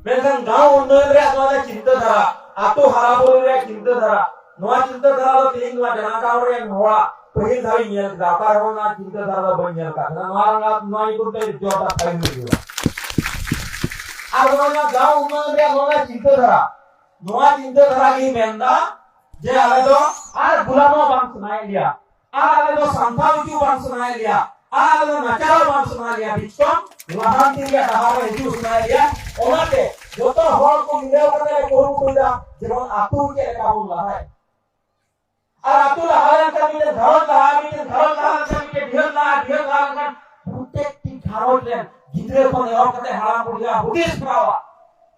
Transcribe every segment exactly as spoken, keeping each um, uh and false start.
ᱢᱮᱱᱠᱷᱟᱱ ᱜᱟᱶ ᱩᱱᱱᱚᱭᱚᱱ ᱨᱮᱭᱟᱜ ᱱᱚᱣᱟ ᱡᱟᱦᱟᱸ ᱪᱤᱱᱛᱟᱹ ᱫᱷᱟᱨᱟ, ᱟᱛᱳ ᱦᱟᱨᱟ ᱵᱩᱨᱩ ᱨᱮᱭᱟᱜ ᱪᱤᱱᱛᱟᱹ ᱫᱷᱟᱨᱟ, ᱱᱚᱣᱟ ᱪᱤᱱᱛᱟᱹ ᱫᱷᱟᱨᱟ ᱫᱚ ᱛᱮᱦᱮᱧ ᱱᱚᱣᱟ ᱰᱮᱨᱟ ᱜᱟᱶ ᱨᱮᱱ ᱦᱚᱲᱟᱜ ᱯᱟᱹᱦᱤᱞ ᱫᱷᱟᱣ ᱤᱧ ᱧᱮᱞ ᱠᱮᱫᱟ᱾ ᱚᱠᱟ ᱨᱮᱦᱚᱸ ᱱᱚᱣᱟ ᱪᱤᱱᱛᱟᱹ ᱫᱷᱟᱨᱟ ᱫᱚ ᱵᱟᱹᱧ ᱧᱮᱞ ᱠᱟᱫ ᱛᱟᱦᱮᱱᱟ᱾ ᱱᱚᱣᱟ ᱨᱮᱱᱟᱜ, ᱱᱚᱣᱟ ᱧᱩᱛᱩᱢ ᱛᱮ ᱡᱚ ᱠᱟᱛᱷᱟ ᱦᱩᱭᱩᱜᱼᱟ᱾ ᱟᱨ ᱱᱚᱣᱟ ᱡᱟᱦᱟᱸ ᱜᱟᱶ ᱩᱱᱱᱚᱭᱚᱱ ᱨᱮᱭᱟᱜ ᱱᱚᱣᱟ ᱪᱤᱱᱛᱟᱹ ᱫᱷᱟᱨᱟ, ᱱᱚᱣᱟ ᱪᱤᱱᱛᱟᱹ ᱫᱷᱟᱨᱟ ᱜᱮ ᱢᱮᱱᱫᱟ ᱡᱮ ᱟᱞᱮ ᱫᱚ ᱟᱨ ᱜᱩᱞᱟᱢᱚᱜ ᱵᱟᱝ ᱥᱟᱱᱟᱭᱮᱫ ᱞᱮᱭᱟ, ᱟᱨ ᱟᱞᱮ ᱫᱚ ᱥᱟᱱᱛᱟᱲ ᱦᱤᱡᱩᱜ ᱵᱟᱝ ᱥᱟᱱᱟᱭᱮᱫ ᱞᱮᱭᱟ, ᱟᱨ ᱟᱞᱮ ᱫᱚ ᱱᱟᱪᱟᱨᱚᱜ ᱵᱟᱝ ᱥᱟᱱᱟᱭᱮᱫ ᱞᱮᱭᱟ, ᱵᱤᱪᱠᱚᱢ ᱞᱟᱦᱟᱱᱛᱤ ᱨᱮᱭᱟᱜ ᱰᱟᱦᱟᱨ ᱨᱮ ᱦᱤᱡᱩᱜ ᱥᱟᱱᱟᱭᱮᱫ ᱞᱮᱭᱟ᱾ ᱚᱱᱟᱛᱮ ᱡᱚᱛᱚ ᱦᱚᱲ ᱠᱚ ᱢᱤᱞᱟᱹᱣ ᱠᱟᱛᱮ ᱞᱮ ᱠᱩᱨᱩᱢᱩᱴᱩᱭᱮᱫᱟ, ᱡᱮᱢᱚᱱ ᱟᱹᱛᱩ ᱪᱮᱫ ᱞᱮᱠᱟ ᱵᱚᱱ ᱞᱟᱦᱟᱭ᱾ ᱟᱨ ᱟᱹᱛᱩ ᱞᱟᱦᱟ ᱞᱮᱱᱠᱷᱟᱱ ᱢᱤᱫᱴᱮᱱ ᱜᱷᱟᱨᱚᱸᱡᱽ ᱞᱟᱦᱟ, ᱢᱤᱫᱴᱮᱱ ᱜᱷᱟᱨᱚᱸᱡᱽ ᱞᱟᱦᱟ ᱞᱮᱱᱠᱷᱟᱱ ᱢᱤᱫᱴᱮᱱ ᱰᱤᱦᱟᱹᱛ ᱞᱟᱦᱟ, ᱰᱤᱦᱟᱹᱛ ᱞᱟᱦᱟ ᱞᱮᱱᱠᱷᱟᱱ ᱯᱨᱚᱛᱮᱠᱴᱤ ᱜᱷᱟᱨᱚᱸᱡᱽ ᱨᱮᱱ ᱜᱤᱫᱽᱨᱟᱹ ᱠᱷᱚᱱ ᱮᱦᱚᱵ ᱠᱟᱛᱮ ᱦᱟᱲᱟᱢ ᱵᱩᱲᱦᱤ ᱦᱩᱫᱤᱥ ᱯᱷᱮᱨᱟᱣᱟ᱾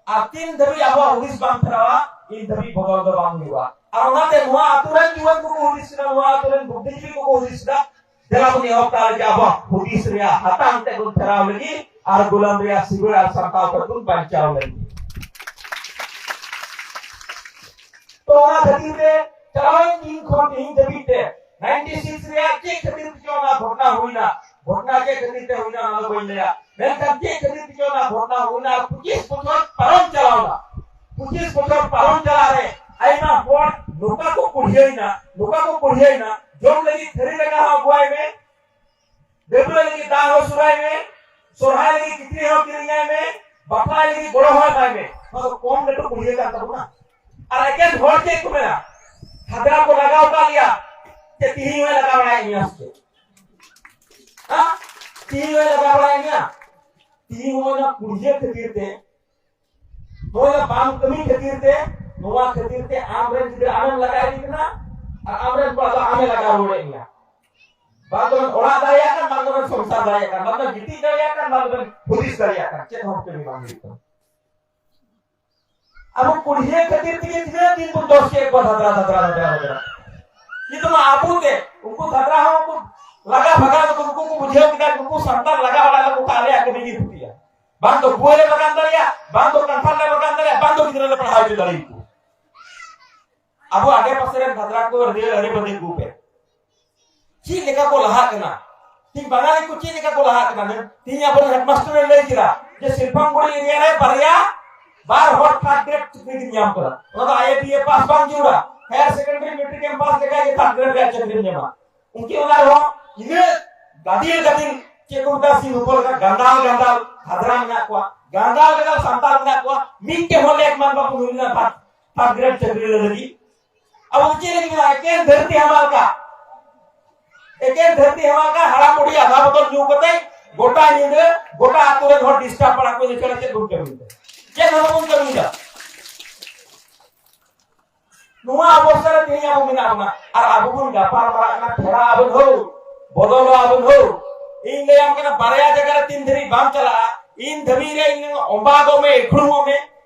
ᱟᱨ ᱛᱤᱱ ᱫᱷᱟᱹᱵᱤᱡ ᱟᱵᱚᱣᱟᱜ ᱦᱩᱫᱤᱥ ᱵᱟᱝ ᱯᱷᱮᱨᱟᱣᱟ, ᱤᱱ ᱫᱷᱟᱹᱵᱤᱡ ᱵᱚᱫᱚᱞ ᱫᱚ ᱵᱟᱝ ᱦᱩᱭᱩᱜᱼᱟ᱾ ᱟᱨ ᱚᱱᱟᱛᱮ ᱱᱚᱣᱟ ᱟᱹᱛᱩ ᱨᱮᱱ ᱡᱩᱣᱟᱹᱱ ᱠᱚᱠᱚ ᱦᱩᱫᱤᱥ ᱮᱫᱟ, ᱱᱚᱣᱟ ᱟᱹᱛᱩ ᱨᱮᱱ ᱵᱩᱫᱽᱫᱷᱤᱡᱤᱵᱤ ᱠᱚᱠᱚ ᱦᱩᱫᱤᱥ ᱮᱫᱟ, ᱫᱮᱞᱟ ᱵᱚᱱ ᱮᱦᱚᱵ ᱠᱟᱜ ᱞᱮᱜᱮ ᱟᱵᱚᱣᱟᱜ ᱦᱩᱫᱤᱥ ᱨᱮᱭᱟᱜ ᱦᱟᱛᱟᱝ ᱛᱮ ᱵᱚᱱ ᱯᱷᱮᱨᱟᱣ ᱞᱟᱹᱜᱤᱫ ᱟᱨ ᱜᱩᱞᱟᱢ ᱨᱮᱭᱟᱜ ᱥᱤᱵᱤᱲ ᱟᱨ ᱥᱟᱢᱴᱟᱣ ᱠᱷᱚᱱ ᱵᱚᱱ ᱵᱟᱧᱪᱟᱣ ᱞᱟᱹᱜᱤᱫ᱾ ᱛᱚ ᱚᱱᱟ ᱠᱷᱟᱹᱛᱤᱨ ᱛᱮ ᱪᱟᱞᱟᱣᱮᱱ ᱫᱤᱱ ᱠᱷᱚᱱ ᱛᱮᱦᱮᱧ ᱫᱷᱟᱹᱵᱤᱡ ᱛᱮ ᱱᱟᱭᱤᱱᱴᱤ ᱥᱤᱠᱥ ᱨᱮᱭᱟᱜ ᱪᱮᱫ ᱠᱷᱟᱹᱛᱤᱨ ᱛᱮᱪᱚ ᱚᱱᱟ ᱜᱷᱚᱴᱱᱟ ᱦᱩᱭᱱᱟ, ᱜᱷᱚᱴᱱᱟ ᱪᱮᱫ ᱠᱷᱟᱹᱛᱤᱨ ᱛᱮ ᱦᱩᱭᱱᱟ ᱚᱱᱟ ᱫᱚ ᱵᱟᱹᱧ ᱞᱟᱹᱭᱟ, ᱢᱮᱱᱠᱷᱟᱱ ᱪᱮᱫ ᱠᱷᱟᱹᱛᱤᱨ ᱛᱮᱪᱚ ᱚᱱᱟ ᱜᱷᱚᱴᱱᱟ ᱦᱩᱭᱱᱟ ᱟᱨ ᱯᱚᱸᱪᱤᱥ ᱵᱚᱪᱷᱚᱨ ᱯᱟᱨᱚᱢ ᱪᱟᱞᱟᱣᱱᱟ᱾ ᱯᱚᱸᱪᱤᱥ ᱵᱚᱪᱷᱚᱨ ᱯᱟᱨᱚᱢ ᱪᱟᱞᱟᱜ ᱨᱮ ᱟᱭᱢᱟ ᱦᱚᱲ ᱱᱚᱝᱠᱟ ᱠᱚ ᱠᱩᱲᱦᱤᱭᱟᱹᱭᱱᱟ, ᱱᱚᱝᱠᱟ ᱠᱚ ᱠᱩᱲᱦᱤᱭᱟᱹᱭᱱᱟ, ᱡᱚᱢ ᱞᱟᱹᱜᱤᱫ ᱛᱷᱟᱹᱨᱤ ᱫᱟᱠᱟ ᱦᱚᱸ ᱟᱹᱜᱩᱣᱟᱭ ᱢᱮ, ᱰᱟᱹᱵᱽᱨᱟᱹ ᱞᱟᱹᱜᱤᱫ ᱫᱟᱜ ᱦᱚᱸ ᱥᱩᱨᱟᱭ ᱢᱮ, ᱥᱚᱨᱦᱟᱭ ᱞᱟᱹᱜᱤᱫ ᱠᱤᱪᱨᱤᱡ ᱦᱚᱸ ᱠᱤᱨᱤᱧᱟᱭ ᱢᱮ, ᱵᱟᱯᱞᱟ ᱞᱟᱹᱜᱤᱫ ᱜᱚᱲᱚ ᱦᱚᱸ ᱮᱢᱟᱭ ᱢᱮ᱾ ᱱᱚᱣᱟ ᱫᱚ ᱠᱚᱢ ᱞᱟᱹᱴᱩ ᱠᱩᱲᱦᱤᱭᱟᱹ ᱠᱟᱱ ᱛᱟᱵᱚᱱᱟ᱾ ᱟᱨ ᱮᱠᱮᱱ ᱦᱚᱲ ᱪᱮᱫ ᱠᱚ ᱢᱮᱱᱟ? ᱠᱷᱟᱫᱽᱨᱟ ᱠᱚ ᱞᱟᱜᱟᱣ ᱠᱟᱜ ᱞᱮᱭᱟ, ᱪᱮᱫ ᱛᱤᱦᱤᱧ ᱦᱚᱸᱭ ᱞᱟᱜᱟᱣ ᱵᱟᱲᱟᱭᱮᱫ ᱢᱮᱭᱟ ᱥᱮ ᱪᱮᱫ? ᱦᱮᱸ? ᱛᱤᱦᱤᱧ ᱦᱚᱸᱭ ᱞᱟᱜᱟᱣ ᱵᱟᱲᱟᱭᱮᱫ ᱢᱮᱭᱟ? ᱛᱤᱦᱤᱧ ᱦᱚᱸ ᱚᱱᱟ ᱠᱩᱲᱦᱤᱭᱟᱹ ᱠᱷᱟᱹᱛᱤᱨ ᱛᱮ, ᱱᱚᱣᱟ ᱵᱟᱢ ᱠᱟᱹᱢᱤ ᱠᱷᱟᱹᱛᱤᱨ ᱛᱮ, ᱱᱚᱣᱟ ᱠᱷᱟᱹᱛᱤᱨ ᱛᱮ ᱟᱢ ᱨᱮᱱ ᱜᱤᱫᱽᱨᱟᱹ ᱟᱢᱮᱢ ᱞᱟᱜᱟᱣ ᱤᱫᱤ ᱠᱟᱱᱟ, ᱟᱨ ᱟᱢ ᱨᱮᱱ ᱠᱚᱲᱟ ᱫᱚ ᱟᱢᱮ ᱞᱟᱜᱟᱣ ᱨᱩᱣᱟᱹᱲᱮᱫ ᱢᱮᱭᱟ᱾ ᱵᱟᱝ ᱫᱚᱵᱮᱱ ᱚᱲᱟᱜ ᱫᱟᱲᱮᱭᱟᱜ ᱠᱟᱱ, ᱵᱟᱝ ᱫᱚᱵᱮᱱ ᱥᱚᱝᱥᱟᱨ ᱫᱟᱲᱮᱭᱟᱜ ᱠᱟᱱ, ᱵᱟᱝ ᱫᱚᱵᱮᱱ ᱜᱤᱛᱤᱡ ᱫᱟᱲᱮᱭᱟᱜ ᱠᱟᱱ, ᱵᱟᱝ ᱫᱚᱵᱮᱱ ᱦᱩᱫᱤᱥ ᱫᱟᱲᱮᱭᱟᱜ ᱠᱟᱱ, ᱪᱮᱫ ᱦᱚᱸ ᱠᱟᱹᱢᱤ ᱵᱟᱝ ᱦᱩᱭᱩᱜ ᱠᱟᱱᱟ᱾ ᱟᱵᱚ ᱠᱩᱲᱦᱤᱭᱟᱹ ᱠᱷᱟᱹᱛᱤᱨ ᱛᱮᱜᱮ ᱛᱤᱱᱟᱹᱜ ᱫᱤᱱ ᱵᱚᱱ ᱫᱚᱥ ᱠᱮᱫ ᱠᱚᱣᱟ, ᱫᱷᱟᱫᱨᱟ, ᱫᱷᱟᱫᱨᱟ, ᱫᱷᱟᱫᱨᱟ, ᱫᱷᱟᱫᱨᱟ᱾ ᱱᱤᱛᱚᱜ ᱢᱟ ᱟᱵᱚ ᱛᱮ, ᱩᱱᱠᱩ ᱫᱷᱟᱫᱨᱟ ᱦᱚᱸ ᱩᱱᱠᱩ ᱞᱟᱜᱟ ᱵᱷᱟᱜᱟᱣ ᱠᱟᱛᱮ ᱩᱱᱠᱩ ᱠᱚ ᱵᱩᱡᱷᱟᱹᱣ ᱠᱮᱫᱟ, ᱱᱩᱠᱩ ᱥᱟᱱᱛᱟᱲ ᱞᱟᱜᱟ ᱵᱟᱲᱟ ᱞᱮᱠᱚ ᱠᱷᱟᱱ ᱟᱞᱮᱭᱟᱜ ᱠᱟᱹᱢᱤ ᱜᱮ ᱠᱷᱚᱛᱤᱜᱼᱟ᱾ ᱵᱟᱝ ᱫᱚ ᱜᱩᱣᱟᱹ ᱞᱮ ᱵᱟᱜᱟᱱ ᱫᱟᱲᱮᱭᱟᱜᱼᱟ, ᱵᱟᱝ ᱫᱚ ᱠᱟᱱᱴᱷᱟᱲ ᱞᱮ ᱵᱟᱜᱟᱱ ᱫᱟᱲᱮᱭᱟᱜᱼᱟ, ᱵᱟᱝ ᱫᱚ ᱜᱤᱫᱽᱨᱟᱹ ᱞᱮ ᱯᱟᱲᱦᱟᱣ ᱦᱚᱪᱚ ᱫᱟᱲᱮᱭᱟᱠᱚ᱾ ᱟᱵᱚ ᱟᱰᱮ ᱯᱟᱥᱮ ᱨᱮᱱ ᱫᱷᱟᱫᱨᱟ ᱠᱚ ᱟᱹᱰᱤ, ᱟᱹᱰᱤ ᱵᱟᱹᱲᱤᱡ ᱜᱩᱯ ᱮ᱾ ᱪᱮᱫ ᱞᱮᱠᱟ ᱠᱚ ᱞᱟᱦᱟᱜ ᱠᱟᱱᱟ? ᱛᱤᱦᱤᱧ ᱵᱟᱝᱟᱞᱤ ᱠᱚ ᱪᱮᱫ ᱞᱮᱠᱟ ᱠᱚ ᱞᱟᱦᱟᱜ ᱠᱟᱱᱟ? ᱛᱤᱦᱤᱧ ᱟᱵᱚᱨᱮᱱ ᱦᱮᱰᱢᱟᱥᱴᱟᱨ ᱮ ᱞᱟᱹᱭ ᱠᱮᱫᱟ ᱡᱮ ᱥᱤᱞᱯᱟᱝᱜᱩᱲᱤ ᱮᱨᱤᱭᱟ ᱨᱮ ᱵᱟᱨᱭᱟ ᱵᱟᱨ ᱦᱚᱲ ᱛᱷᱟᱨᱰ ᱜᱨᱮᱰ ᱪᱟᱹᱠᱨᱤ ᱠᱤᱱ ᱧᱟᱢ ᱠᱟᱫᱟ᱾ ᱚᱱᱟ ᱫᱚ ᱟᱭ ᱮ ᱵᱤ ᱮ ᱯᱟᱥ ᱵᱟᱝ ᱡᱟᱹᱨᱩᱲᱟ, ᱦᱟᱭᱟᱨ ᱥᱮᱠᱮᱱᱰᱟᱨᱤ ᱢᱮᱴᱨᱤᱠ ᱮᱢ ᱯᱟᱥ ᱞᱮᱠᱷᱟᱡ ᱜᱮ ᱛᱷᱟᱨᱰ ᱜᱨᱮᱰ ᱨᱮᱭᱟᱜ ᱪᱟᱹᱠᱨᱤᱢ ᱧᱟᱢᱟ᱾ ᱩᱱᱠᱤᱱ ᱚᱱᱟ ᱨᱮᱦᱚᱸ ᱤᱱᱟᱹ ᱜᱟᱫᱤᱞ ᱜᱟᱫᱤᱞ ᱪᱮᱫ ᱠᱚ ᱢᱮᱛᱟᱜᱼᱟ, ᱥᱤᱢ ᱦᱚᱯᱚᱱ ᱞᱮᱠᱟ ᱜᱟᱸᱫᱟᱞ ᱜᱟᱸᱫᱟᱞ ᱦᱟᱡᱨᱟ ᱢᱮᱱᱟᱜ ᱠᱚᱣᱟ, ᱜᱟᱸᱫᱟᱞ ᱜᱟᱸᱫᱟᱞ ᱥᱟᱱᱛᱟᱲ ᱢᱮᱱᱟᱜ ᱠᱚᱣᱟ, ᱢᱤᱫᱴᱮᱱ ᱦᱚᱸ ᱞᱮᱠ ᱢᱟᱱ ᱵᱟᱠᱚ ᱦᱩᱭ ᱞᱮᱱᱟ ᱛᱷᱟᱨᱰ ᱜᱨᱮᱰ ᱪᱟᱹᱠᱨᱤ ᱞᱟᱹᱜᱤᱫ᱾ ᱟᱵᱚ ᱫᱚ ᱪᱮᱫ ᱞᱟᱹᱜᱤᱫ ᱢᱮᱱᱟᱜᱼᱟ? ᱮᱠᱮᱱ ᱫᱷᱟᱹᱨᱛᱤ ᱦᱟᱢᱟᱞ ᱠᱟᱜ, ᱮᱠᱮᱱ ᱫᱷᱟᱹᱨᱛᱤ ᱦᱟᱢᱟᱞ ᱠᱟᱜ, ᱦᱟᱲᱟᱢ ᱵᱩᱰᱷᱤ ᱟᱫᱷᱟ ᱵᱚᱛᱚᱞ ᱧᱩ ᱠᱟᱛᱮ ᱜᱚᱴᱟ ᱧᱤᱫᱟᱹ ᱜᱚᱴᱟ ᱟᱛᱳ ᱨᱮᱱ ᱦᱚᱲ ᱰᱤᱥᱴᱟᱨᱵ ᱵᱟᱲᱟ ᱠᱚ ᱤᱫᱤ ᱠᱟᱱᱟ᱾ ᱪᱮᱫ ᱵᱚᱱ ᱠᱟᱹᱢᱤᱭᱮᱫᱟ? ᱪᱮᱫ ᱦᱚᱸ ᱵᱟᱵᱚᱱ ᱠᱟᱹᱢᱤᱭᱮᱫᱟ᱾ ᱱᱚᱣᱟ ᱚᱵᱚᱥᱛᱟ ᱨᱮ ᱛᱮᱦᱮᱧ ᱟᱵᱚ ᱢᱮᱱᱟᱜ ᱵᱚᱱᱟ᱾ ᱟᱨ ᱟᱵᱚ ᱵᱚᱱ ᱜᱟᱯᱟᱞ ᱢᱟᱨᱟᱜ ᱠᱟᱱᱟ, ᱯᱷᱮᱨᱟᱣ ᱟᱵᱚᱱ ᱦᱳ, ᱵᱚᱫᱚᱞᱚᱜ ᱟᱵᱚᱱ ᱦᱳ᱾ ᱤᱧ ᱞᱟᱹᱭᱟᱢ ᱠᱟᱱᱟ, ᱵᱟᱨᱭᱟ ᱡᱟᱭᱜᱟ ᱨᱮ ᱛᱤᱱ ᱫᱷᱟᱹᱵᱤᱡ ᱵᱟᱢ ᱪᱟᱞᱟᱜᱼᱟ, ᱤᱱ ᱫᱷᱟᱹᱵᱤᱡ ᱨᱮ ᱤᱧ ᱚᱢᱵᱟᱜᱚᱜ ᱢᱮ, ᱮᱠᱷᱲᱩᱢᱚᱜ ᱢᱮ᱾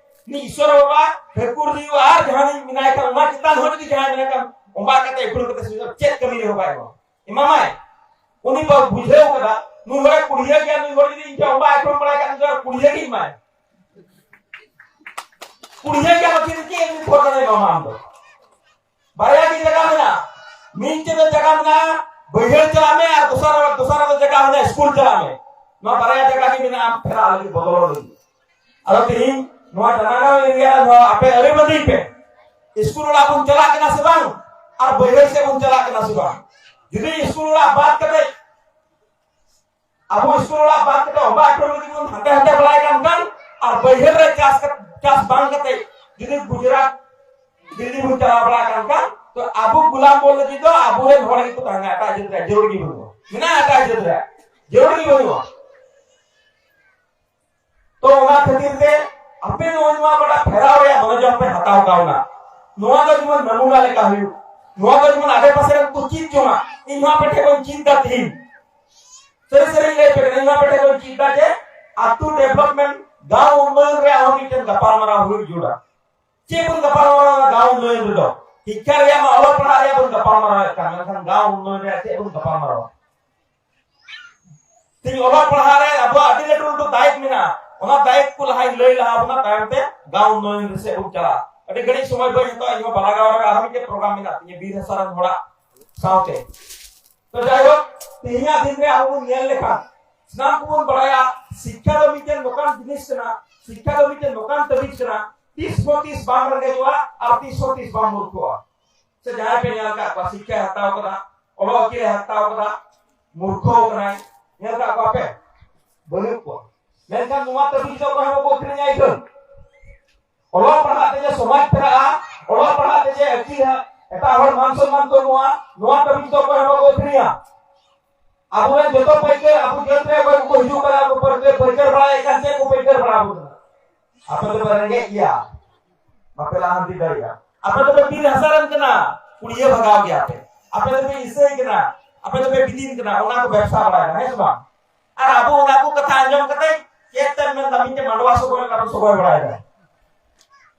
ᱩᱱᱤ ᱤᱥᱚᱨ ᱵᱟᱵᱟ, ᱴᱷᱟᱹᱠᱩᱨ ᱡᱤᱣᱤ ᱟᱨ ᱡᱟᱦᱟᱸᱭ ᱢᱮᱱᱟᱭ ᱠᱷᱟᱱ, ᱚᱱᱟ ᱪᱮᱛᱟᱱ ᱦᱚᱸ ᱡᱩᱫᱤ ᱡᱟᱦᱟᱸᱭ ᱢᱮᱱᱟᱭ ᱠᱷᱟᱱ, ᱚᱢᱵᱟ ᱠᱟᱛᱮ ᱮᱠᱷᱲᱩᱢ ᱠᱟᱛᱮ ᱥᱩᱡᱳᱜᱽ ᱪᱮᱫ ᱠᱟᱹᱢᱤ ᱨᱮᱦᱚᱸ ᱵᱟᱭ ᱮᱢᱟ, ᱮᱢᱟᱢᱟᱭ᱾ ᱩᱱᱤ ᱵᱟ ᱵᱩᱡᱷᱟᱹᱣ ᱠᱟᱫᱟ, ᱱᱩᱭ ᱦᱚᱲᱮ ᱠᱩᱲᱤᱭᱟᱹ ᱜᱮᱭᱟ, ᱱᱩᱭ ᱦᱚᱲ ᱡᱩᱫᱤ ᱤᱧ ᱴᱷᱮᱱ ᱚᱢᱵᱟ ᱮᱠᱷᱲᱩᱢ ᱵᱟᱲᱟᱭ ᱠᱷᱟᱱ, ᱱᱩᱭ ᱦᱚᱲ ᱠᱩᱲᱤᱭᱟᱹ ᱜᱮ ᱮᱢᱟᱭ᱾ ᱠᱩᱲᱤᱭᱟᱹ ᱜᱮᱭᱟ, ᱪᱮᱫ ᱪᱮᱫ ᱮᱢ ᱠᱷᱚᱨᱪᱟ ᱮᱢᱟᱢᱟ ᱟᱢ ᱫᱚ? ᱵᱟᱨᱭᱟ ᱜᱮ ᱡᱟᱭᱜᱟ ᱢᱮᱱᱟᱜᱼᱟ, ᱢᱤᱫ ᱪᱮᱫ ᱡᱟᱭᱜᱟ ᱢᱮᱱᱟᱜᱼᱟ, ᱵᱟᱹᱭᱦᱟᱹᱲ ᱪᱟᱞᱟᱜ ᱢᱮ, ᱟᱨ ᱫᱚᱥᱟᱨ, ᱫᱚᱥᱟᱨ ᱨᱮ ᱡᱟᱭᱜᱟ ᱢᱮᱱᱟᱜᱼᱟ, ᱥᱠᱩᱞ ᱪᱟᱞᱟᱜ ᱢᱮ᱾ ᱱᱚᱣᱟ ᱵᱟᱨᱭᱟ ᱡᱟᱭᱜᱟ ᱜᱮ ᱢᱮᱱᱟᱜᱼᱟ, ᱟᱢ ᱯᱷᱮᱨᱟᱜ ᱞᱟᱹᱜᱤᱫ, ᱵᱚᱫᱚᱞᱚᱜ ᱞᱟᱹᱜᱤᱫ᱾ ᱟᱫᱚ ᱛᱮᱦᱮᱧ ᱱᱚᱣᱟ ᱡᱟᱱᱟᱜᱟᱸᱣ ᱮᱨᱤᱭᱟ ᱨᱮ ᱱᱚᱣᱟ ᱟᱯᱮ ᱟᱹᱨᱤ ᱵᱟᱹᱫᱤ ᱯᱮ, ᱥᱠᱩᱞ ᱚᱲᱟᱜ ᱵᱚᱱ ᱪᱟᱞᱟᱜ ᱠᱟᱱᱟ ᱥᱮ ᱵᱟᱝ? ᱟᱨ ᱵᱟᱹᱭᱦᱟᱹᱲ ᱥᱮᱫ ᱵᱚᱱ ᱪᱟᱞᱟᱜ ᱠᱟᱱᱟ ᱥᱮ ᱵᱟᱝ? ᱡᱩᱫᱤ ᱥᱠᱩᱞ ᱚᱲᱟᱜ ᱵᱟᱫ ᱠᱟᱛᱮ, ᱟᱵᱚ ᱥᱠᱩᱞ ᱚᱲᱟᱜ ᱵᱟᱫ ᱠᱟᱛᱮ ᱚᱵᱟ ᱟᱠᱨᱚᱢ ᱞᱟᱹᱜᱤᱫ ᱵᱚᱱ ᱦᱟᱱᱛᱮ ᱦᱟᱱᱛᱮ ᱵᱟᱲᱟᱭ ᱠᱟᱱ ᱠᱷᱟᱱ, ᱟᱨ ᱵᱟᱹᱭᱦᱟᱹᱲ ᱨᱮ ᱪᱟᱥ ᱠᱟ-, ᱪᱟᱥ ᱵᱟᱝ ᱠᱟᱛᱮ ᱡᱩᱫᱤ ᱜᱩᱡᱽᱨᱟᱴ, ᱫᱤᱞᱞᱤ ᱵᱚᱱ ᱪᱟᱞᱟᱣ ᱵᱟᱲᱟ ᱠᱟᱱ ᱠᱷᱟᱱ, ᱛᱚ ᱟᱵᱚ ᱜᱩᱞᱟᱢ ᱵᱚᱱ ᱞᱟᱹᱜᱤᱫ ᱫᱚ ᱟᱵᱚᱨᱮᱱ ᱦᱚᱲ ᱜᱮᱠᱚ ᱛᱟᱦᱮᱱᱟ, ᱮᱴᱟᱜ ᱡᱟᱹᱛ ᱨᱮᱭᱟᱜ ᱡᱟᱹᱨᱩᱲ ᱜᱮ ᱵᱟᱹᱱᱩᱜᱼᱟ᱾ ᱢᱮᱱᱟᱜᱼᱟ ᱮᱴᱟᱜ ᱡᱟᱹᱛ ᱨᱮᱭᱟᱜ, ᱡᱟᱹᱨᱩᱲ ᱜᱮ ᱵᱟᱹᱱᱩᱜᱼᱟ᱾ ᱛᱚ ᱚᱱᱟ ᱠᱷᱟᱹᱛᱤᱨ ᱛᱮ ᱟᱯᱮ ᱱᱚᱜᱼᱚᱭ ᱱᱚᱣᱟ ᱵᱟᱰᱟ ᱯᱷᱮᱨᱟᱣ ᱨᱮᱭᱟᱜ ᱢᱚᱱᱳᱡᱳᱜᱽ ᱯᱮ ᱦᱟᱛᱟᱣ ᱠᱟᱣᱱᱟ᱾ ᱱᱚᱣᱟ ᱫᱚ ᱡᱮᱢᱚᱱ ᱱᱟᱢᱩᱱᱟ ᱞᱮᱠᱟ ᱦᱩᱭᱩᱜ, ᱱᱚᱣᱟ ᱫᱚ ᱡᱮᱢᱚᱱ ᱟᱰᱮ ᱯᱟᱥᱮ ᱨᱮᱱ ᱠᱚ ᱪᱮᱫ ᱡᱚᱝᱟ᱾ ᱤᱧ ᱦᱚᱸ ᱟᱯᱮ ᱴᱷᱮᱱ ᱠᱷᱚᱱ ᱪᱮᱫ ᱫᱟ ᱛᱮᱦᱮᱧ, ᱥᱟᱹᱨᱤ ᱥᱟᱹᱨᱤᱧ ᱞᱟᱹᱭ ᱟᱯᱮ ᱠᱟᱱᱟ, ᱤᱧ ᱦᱚᱸ ᱟᱯᱮ ᱴᱷᱮᱱ ᱠᱷᱚᱱ ᱪᱮᱫ ᱫᱟ ᱡᱮ ᱟᱹᱛᱩ ᱰᱮᱵᱷᱞᱚᱯᱢᱮᱱᱴ, ᱜᱟᱶ ᱩᱱᱱᱚᱭᱚᱱ ᱨᱮᱭᱟᱜ ᱦᱚᱸ ᱢᱤᱫᱴᱮᱱ ᱜᱟᱯᱟᱞᱢᱟᱨᱟᱣ ᱦᱩᱭᱩᱜ ᱡᱟᱹᱨᱩᱲᱟ᱾ ᱪᱮᱫ ᱵᱚᱱ ᱜᱟᱯᱟᱞᱢᱟᱨᱟᱣᱟ ᱜᱟᱶ ᱩᱱᱱᱚᱭᱚᱱ ᱨᱮᱫᱚ? ᱥᱤᱠᱠᱷᱟ ᱨᱮᱭᱟᱜ ᱢᱟ ᱚᱞᱚᱜ ᱯᱟᱲᱦᱟᱜ ᱨᱮᱭᱟᱜ ᱵᱚᱱ ᱜᱟᱯᱟᱞᱢᱟᱨᱟᱣᱮᱫ ᱠᱟᱱ, ᱢᱮᱱᱠᱷᱟᱱ ᱜᱟᱶ ᱩᱱᱱᱚᱭᱚᱱ ᱨᱮᱭᱟᱜ ᱪᱮᱫ ᱵᱚᱱ ᱜᱟᱯᱟᱞᱢᱟᱨᱟᱣᱟ? ᱛᱮᱦᱮᱧ ᱚᱞᱚᱜ ᱯᱟᱲᱦᱟᱜ ᱨᱮ ᱟᱵᱚᱣᱟᱜ ᱟᱹᱰᱤ ᱞᱟᱹᱴᱩ ᱞᱟᱹᱴᱩ ᱫᱟᱭᱤᱛ ᱢᱮᱱᱟᱜᱼᱟ᱾ ᱚᱱᱟ ᱫᱟᱭᱤᱛ ᱠᱚ ᱞᱟᱦᱟᱧ ᱞᱟᱹᱭ ᱞᱟᱦᱟ ᱵᱚᱱᱟ, ᱛᱟᱭᱚᱢ ᱛᱮ ᱜᱟᱶ ᱩᱱᱱᱚᱭᱚᱱ ᱨᱮ ᱥᱮᱫ ᱵᱚᱱ ᱪᱟᱞᱟᱜᱼᱟ᱾ ᱟᱹᱰᱤ ᱜᱷᱟᱹᱲᱤᱡ ᱥᱚᱢᱚᱭ ᱵᱟᱹᱧ ᱦᱟᱛᱟᱣᱟ, ᱤᱧᱦᱚᱸ ᱵᱟᱞᱟᱜᱟᱣ ᱨᱮ ᱟᱨᱦᱚᱸ ᱢᱤᱫᱴᱮᱱ ᱯᱨᱳᱜᱨᱟᱢ ᱢᱮᱱᱟᱜ ᱛᱤᱧᱟᱹ ᱵᱤᱨ ᱦᱟᱥᱟ ᱨᱮᱱ ᱦᱚᱲᱟᱜ ᱥᱟᱶᱛᱮ᱾ ᱛᱚ ᱡᱟᱭᱦᱳᱠ, ᱛᱮᱦᱮᱧᱟᱜ ᱫᱤᱱ ᱨᱮ ᱟᱵᱚ ᱵᱚᱱ ᱧᱮᱞ ᱞᱮᱠᱷᱟᱱ, ᱥᱟᱱᱟᱢ ᱠᱚᱵᱚᱱ ᱵᱟᱲᱟᱭᱟ, ᱥᱤᱠᱠᱷᱟ ᱫᱚ ᱢᱤᱫᱴᱮᱱ ᱱᱚᱝᱠᱟᱱ ᱡᱤᱱᱤᱥ ᱠᱟᱱᱟ, ᱥᱤᱠᱠᱷᱟ ᱫᱚ ᱢᱤᱫᱴᱮᱱ ᱱᱚᱝᱠᱟᱱ ᱛᱟᱵᱤᱡ ᱠᱟᱱᱟ, ᱛᱤᱥ ᱦᱚᱸ ᱛᱤᱥ ᱵᱟᱢ ᱨᱮᱸᱜᱮᱡᱚᱜᱼᱟ ᱟᱨ ᱛᱤᱥ ᱦᱚᱸ ᱛᱤᱥ ᱵᱟᱢ ᱢᱩᱨᱠᱷᱚᱜᱼᱟ᱾ ᱥᱮ ᱡᱟᱦᱟᱸᱭ ᱯᱮ ᱧᱮᱞ ᱟᱠᱟᱫ ᱠᱚᱣᱟ, ᱥᱤᱠᱠᱷᱟᱭ ᱦᱟᱛᱟᱣ ᱠᱟᱫᱟ, ᱚᱞᱚᱜ ᱟᱹᱠᱤᱞᱮ ᱦᱟᱛᱟᱣ ᱠᱟᱫᱟ, ᱢᱩᱨᱠᱷᱚ ᱠᱟᱱᱟᱭ, ᱧᱮᱞ ᱟᱠᱟᱫ ᱠᱚᱣᱟ ᱯᱮ? ᱵᱟᱹᱱᱩᱜ ᱠᱚᱣᱟ᱾ ᱢᱮᱱᱠᱷᱟᱱ ᱱᱚᱣᱟ ᱛᱟᱵᱤᱡ ᱫᱚ ᱚᱠᱚᱭ ᱦᱚᱸ ᱵᱟᱠᱚ ᱟᱹᱠᱷᱨᱤᱧᱟ ᱤᱠᱷᱟᱹᱱ᱾ ᱚᱞᱚᱜ ᱯᱟᱲᱦᱟᱜ ᱛᱮ ᱡᱮ ᱥᱚᱢᱟᱡᱽ ᱯᱷᱮᱨᱟᱜᱼᱟ, ᱚᱞᱚᱜ ᱯᱟᱲᱦᱟᱜ ᱛᱮ ᱡᱮ ᱟᱹᱠᱤᱞ ᱦᱟᱸᱜ ᱮᱴᱟᱜ ᱦᱚᱲ ᱢᱟᱱ ᱥᱚᱱᱢᱟᱱ ᱠᱚ ᱮᱢᱚᱜᱼᱟ, ᱱᱚᱣᱟ ᱛᱟᱵᱤᱡ ᱫᱚ ᱚᱠᱚᱭ ᱦᱚᱸ ᱵᱟᱠᱚ ᱟᱹᱠᱷᱨᱤᱧᱟ᱾ ᱟᱵᱚᱨᱮᱱ ᱡᱚᱛᱚ ᱯᱟᱹᱭᱠᱟᱹᱨ, ᱟᱵᱚ ᱡᱟᱹᱛ ᱨᱮ ᱚᱠᱚᱭ ᱠᱚᱠᱚ ᱦᱤᱡᱩᱜ ᱠᱟᱱᱟ, ᱟᱵᱚ ᱯᱟᱹᱭᱠᱟᱹᱨ, ᱯᱟᱹᱭᱠᱟᱹᱨ ᱵᱟᱲᱟᱭᱮᱫ ᱠᱟᱱ, ᱪᱮᱫ ᱠᱚ ᱯᱟᱹᱭᱠᱟᱹᱨ ᱵᱟᱲᱟ ᱟᱵᱚ ᱠᱟᱱᱟ? ᱟᱯᱮ ᱫᱚᱯᱮ ᱨᱮᱸᱜᱮᱡ ᱜᱮᱭᱟ, ᱵᱟᱯᱮ ᱞᱟᱦᱟᱱᱛᱤ ᱫᱟᱲᱮᱭᱟᱜᱼᱟ᱾ ᱟᱯᱮ ᱫᱚᱯᱮ ᱵᱤᱨ ᱦᱟᱥᱟ ᱨᱮᱱ ᱠᱟᱱᱟ, ᱠᱩᱲᱤᱭᱟᱹ ᱵᱷᱟᱜᱟᱣ ᱜᱮᱭᱟ ᱯᱮ᱾ ᱟᱯᱮ ᱫᱚᱯᱮ ᱤᱥᱟᱹᱭ ᱠᱟᱱᱟ, ᱟᱯᱮ ᱫᱚᱯᱮ ᱵᱤᱫᱤᱱ ᱠᱟᱱᱟ, ᱚᱱᱟ ᱠᱚ ᱵᱮᱵᱽᱥᱟ ᱵᱟᱲᱟᱭᱮᱫᱟ, ᱦᱮᱸ ᱥᱮ ᱵᱟᱝ? ᱟᱨ ᱟᱵᱚ ᱚᱱᱟ ᱠᱚ ᱠᱟᱛᱷᱟ ᱟᱸᱡᱚᱢ ᱠᱟᱛᱮ ᱪᱮᱫ ᱛᱮᱢ ᱢᱮᱱᱫᱟ? ᱢᱤᱫᱴᱮᱱ ᱢᱟᱰᱣᱟ ᱥᱚᱜᱚᱭ ᱞᱮᱠᱟ ᱵᱚᱱ ᱥᱚᱜᱚᱭ ᱵᱟᱲᱟᱭᱮᱫᱟ,